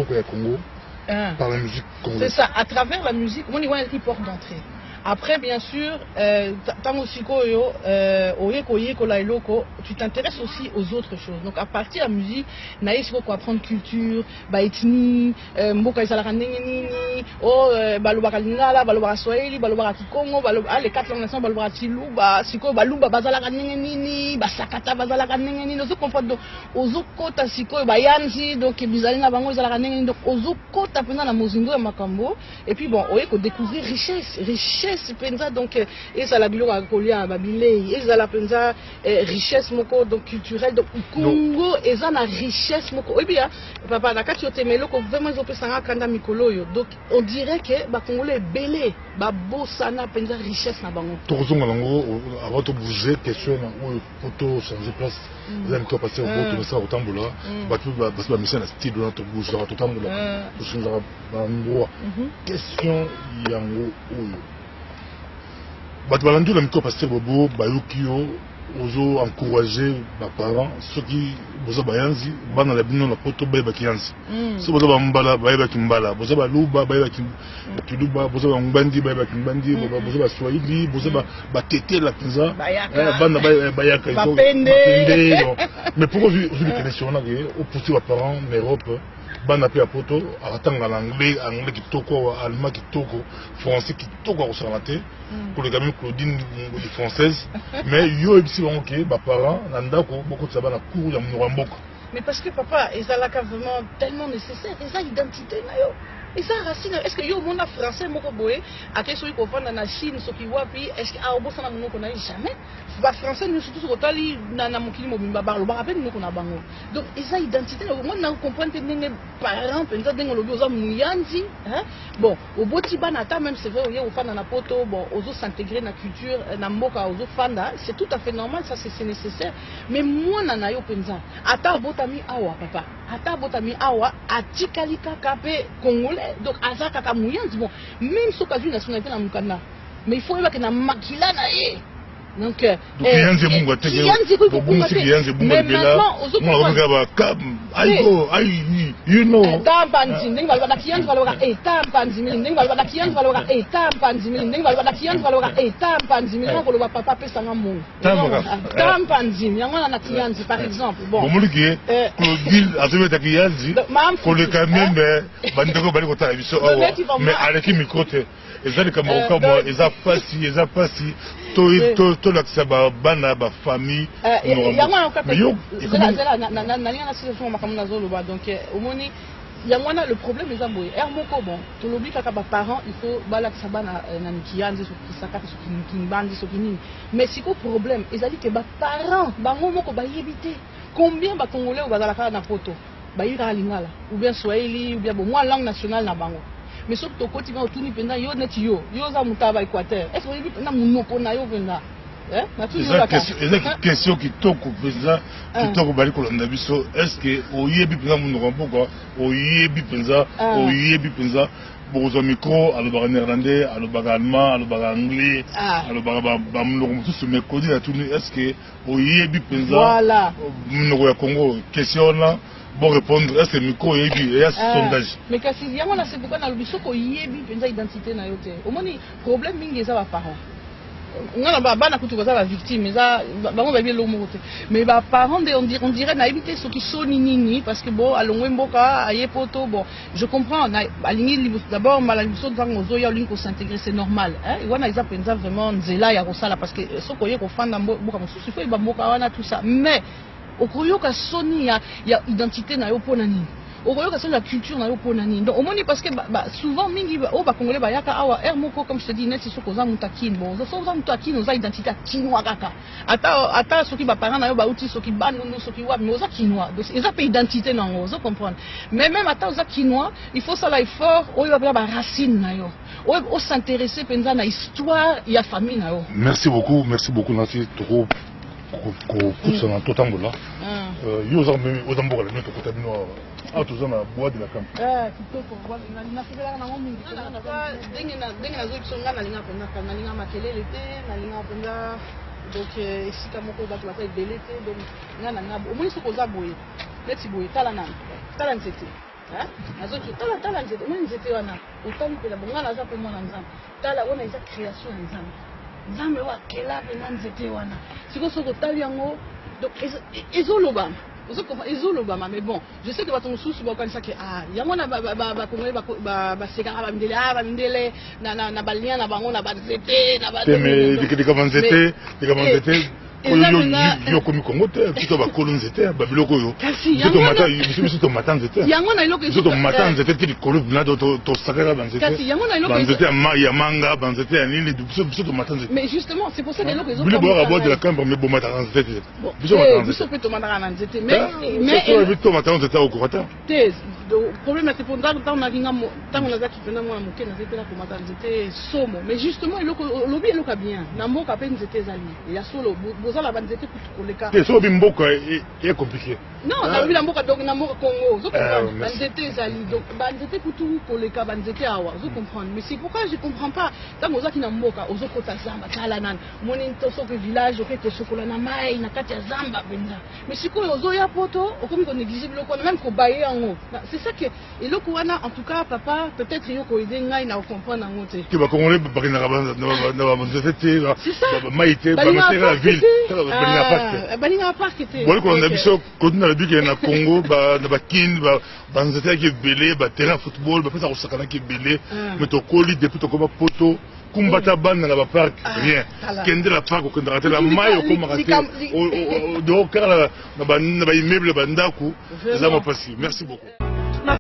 Moko ya Congo Ah. par la musique C'est congolaise. ça, à travers la musique, omoni wana ezalaki porte d'entrée. Après, bien sûr, ntango sikoyo oye koyekola eloko, tu t'intéresses aussi aux autres choses. Donc à partir ya musique, naye sikoyo koapprendre culture, baethnie, mboka ezalaka ndenge nini, o balobaka lingala, balobaka swahili, balobaka kikongo, ah, les quatre langues nationales, balobaka tshiluba, sikoyo baluba bazalaka ndenge nini, basakata bazalaka ndenge nini, ozo comprendre. Donc ozokota sikoyo bayanzi, donc bizali na bango ezalaka ndenge nini. Donc ozokota mpenza na mozindo ya makambo et puis bon, oye kodécouvrir richesse, richesse mpenza. Donc ezala biloko ya kolia, babilei, ezala mpenza richesse moko donc culturelle. Donc Congo eza na richesse moko oyebi ya papa na kati yo te. Mais eloko vraiment ezopesanga kanda mikolo oyo, donc on dirait que bakongolais ebele babosana mpenza richesse na bango. Tokozonga nango. Avant tobouge, question na oyo po tochange place, eza mito pasteur bo tomesaka kotambola, bato basi bamisia na style wana, tobougeaka, totambolaka, tochangeaka baendroit. Question yango oyo: bato balandi na micro, pasteur Bobo, bayoki yo ozo encourage baparent, soki boza bayanzi, bana na bino na poto bayebaki yanzi, soki boza bambala, bayebaki mbala, boza baluba, bayebaki kiluba, boza bangbandi, bayebaki ngbandi, boza baswahili, boza batetela mpenza, bana bayaka. Bapende. Mais pourquoi ozwi likanisi wana ke opousse baparent na Europe, bana mpe ya poto akatanga na anglais, anglais kitoko, allemand kitoko, français kitoko, akosakana te koleka meme Claudine française, mais yo oyebisi bango ke baparent na ndako bokotisa bana cours ya monoko ya mboka? Mais parce que papa, ezalaka vraiment tellement nécessaire. Eza identité na yo, eza racine. Est ce que yo omona français moko boye ake soki kovanda na Chine, soki wapi, est ce que aobosana monoko na ye? Jamais. Bafrançais nyonso tu soki otali na mokili mobimba, balobaka mpe monoko na bango. Donc eza identité na ngo. Na comprendre te ndenge parent mpenza, ndenge olobi oza moyanzi, hein? Bon, oboti bana, ata même c'est vrai oye ofanda na poto, bon, ozos'intégrer na culture na mboka ozofanda, c'est tout à fait normal, ça c'est nécessaire. Mais mwana na yo mpenza, ata abotami awa papa, ata abotami awa, atikali kaka mpe congolais. Donc aza kaka moyanzi. Bon, même soki azwi nationalité na mokanda, mais il faut oyebake na makila na ye. Donc kiyanzi ebunga te, bobungisi kiyanzi ebunga libela. Mwana ba aigo ai you know. Tampa ndenge balobaka kiyanzi, balobaka etampa nzimili, ndenge balobaka kiyanzi, balobaka etampa nzimili, ndenge balobaka kiyanzi, balobaka etampa nzimili. Yango koloba papa apesanga mbongo, tampa nzimi, yango wana na kiyanzi par exemple. Bon, bomoliki Claudine azobeta kiyanzi koleka même bandeko bali kotala biso awa, mais aleki micro te. Eza likambo kokamwa, eza pasi, eza pasi. Tolakisa bana, bafamille. Yango wana nalinga nasisa makambo nazoloba. Donc omoni, yango wana le problème eza boye. Ere moko, bon, tolobi kaka baparent il faut balakisa bana na mikiyanzi, soki kisakata, soki kingbandi, soki nini. Mais sikoyo problème ezali ke baparent bango moko bayebi te. Combien bacongolais oyo bazalaka na poto bayebi kaka lingala ou bien swahili ou bien bon, mwa langue nationale na bango? Mais soki tokoti mpe otuni mpenza yo, neti yo, yo oza moto ya baéquateur, est ce que oyebi mpenza monoko na yo mpenza? Eza question kitoko mpenza, kitoko. Bali kolanda biso, est ce que oyebi mpenza monoko ya mboka? Oyebi mpenza? Oyebi mpenza? Bokozwa micro, alobaka néerlandais, alobaka allemand, alobaka anglais, alobaka bamonoko mosusu. Mais Claudine atuni: est ce que oyebi mpenza monoko ya Congo? Question wana bon répondre. Est ce que micro oyebi? Eya sondage. Mais kasi yango na, c'est pourquoi nalobi soki oyebi mpenza identité na yo te. Omoni, problème mingi eza baparent. Nga na bana kutu baza bavictime, eza bango bayebi eloko moko te. Mais baparent nde on dirait, nayebi te soki soni nini, parce que bon, alongwe mboka, aye poto. Bon, je comprends, alingi d'abord mbala liboso, ntango ozoya olingi kos'intégrer, c'est normal, wana eza mpenza vraiment nzela ya kosala, parce que soki oye kofanda mboka mosusu, il faut yeba mboka wana, tout ça. Mais okoyoka soni ya identité na yo mpona nini? Okoyoka soni ya culture na yo mpona nini? Donc omoni, parce que souvent mingi oyo bacongolais bayaka awa, aire moko, comme je te dis, neti soki oza moto akine, bon, soki oza moto akine, oza identité ya kinois kaka, ata soki baparent na yo bauti soki Bandundu, soki wapi, mais oza kinois. Donc eza mpe identité nango, ozo comprendre. Mais même ata oza kinois, il faut sala effort oyo bapela baracine na yo, oyo os'intéresse mpenza na histoire ya famille na yo. Merci beaucoup, merci beaucoup. Nati toko kopusana, totambola. Yo oza mboka na bino, tokota bino awa. Awa toza na Bois de la Camp. Kitoko, nasepelaka nango mingi. Ndenge nazoyi biso, ngai nalinga mpenza, nalinga makelele te, nalinga mpenza donc esika moko bato baza ebele te. Donc ngai nalinga, omoni, soki oza boye, neti boye, tala nanu, tala nzete. Nazoki tala, tala nzete, omoni nzete wana, otali mpena bo, ngai naza mpe mwana Nzambe. Tala wana, eza création ya Nzambe. Nzambe oyo akela mpena nzete wana, sikoyo soki otali yango, donc ezolobama, ezolobama. Mais bon, je sais que bato mosusu bakokanisaki, ah, yango na bakongoli, basekaka bamindele, ah, bamindele na balien na bango na banzete na likambo nzete, likambo nzete oyo yo okomi Kongo te, biso bakolo nzete, babiloko oyo biso tomata nzete. Yango na eloko Biso tomata nzete ti likolo na tosakaka banzete, banzete ya manga, banzete ya nini, biso tomata nzete. Mais justement, c'est pour ça que eloko Bino boyaka bois de la cambre, mais bomataka nzete te. Biso biso mpe tomataka na nzete, mais tomataka nzete okoka te. Te, problème te, mpo ntango nakinga, ntango nazalaki mpena mwana moke, nazali mpena komata nzete somo. Mais justement, eloko olobi, eloko ya bien, na mboka mpe nzete ezali ya solo, bozala banzete kutu koleka. Te, soki mboka est compliqué. Non, nalobi na mboka, donc na mboka Congo, ozo comprendre, banzete ezali, donc banzete kutu koleka banzete awa, ozo comprendre. Mais c'est pourquoi je comprends pas, ntango ozalaki na mboka, ozokota zamba, tala nani omoni to soki village oke kosokola na mai na kati ya zamba mpenza. Mais sikoyo ozoya Poto, okomi konégliger biloko wana, même kobaye yango. C'est ça que eloko wana, en tout cas papa, peut-être yo koaider ngai na kocomprendre yango te. Ke Bakongolais bakendaka na banzete te, mai te, bamateka na ville, balingaka parc te. Balingaka parc te. Boli kolanda biso Claudine alobi ke na Congo, na Bakine, banzete yaki ebele, baterrain ya football, bapesa kosakanaki ebele. Mais tokoli, depuis tokoma Poto, kumbata bana na baparc, rien. Kende na parc, okendaka te, na mai okomaka te, donc kaka na baimmeuble, bandako eza mwa mpasi. Merci beaucoup.